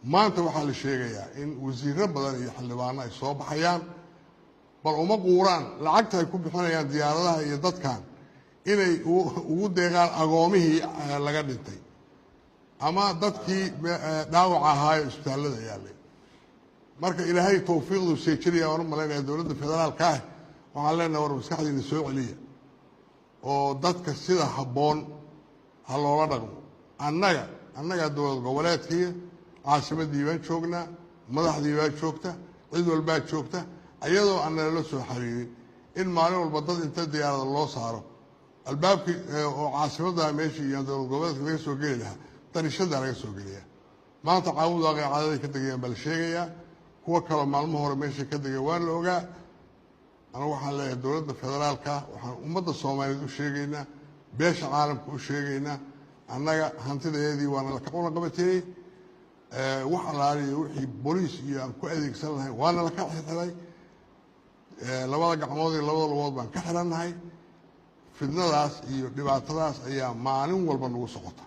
Maanta waxaa la sheegayaa in wasiiro badan iyo xildhibaano ay soo baxayaan. Bal uma quuraan lacagta ay ku bixinayaan diyaaradaha iyo dadkan inay ugu deeqaan agoomihii laga dhintay ama dadkii dhaawaca ahaayo isbitaallada yaallay. Marka Ilaahay tawfiiqdu seejinaya waan u malaynaya dowladda federaalka ah. Waxaan leenahay, war maskaxdiina soo celiya oo dadka sida habboon ha loola dhaqmo. Annagaa dowlad goboleedkii caasimaddii baan joognaa, madaxdii baa joogta, cid walbaa joogta, iyadoo aan nalala soo xiriirin in maalin walba dad inta diyaarada loo saaro albaabkii oo caasimadda meeshii iyo dowlad goboleedka laga soo geli lahaa, dariishadaa laga soo geliyaa. Maanta Caabudwaaqay caadaday ka degayaan baa la sheegayaa, kuwo kaloo maalmo hore meeshay ka degeen waa la ogaa. Anigu waxaan leeyahay dowladda federaalka, waxaan ummadda Soomaaliyeed u sheegaynaa, beesha caalamka u sheegaynaa, annaga hantidaeedii waana laka cunaqabateeyey, wax allaaliyo wixii booliis iyo aan ku adeegsan lahayn waana laka xirxiray, labada gacmood iyo labada lugood baan ka xirannahay. Fidnadaas iyo dhibaatadaas ayaa maalin walba nagu socota.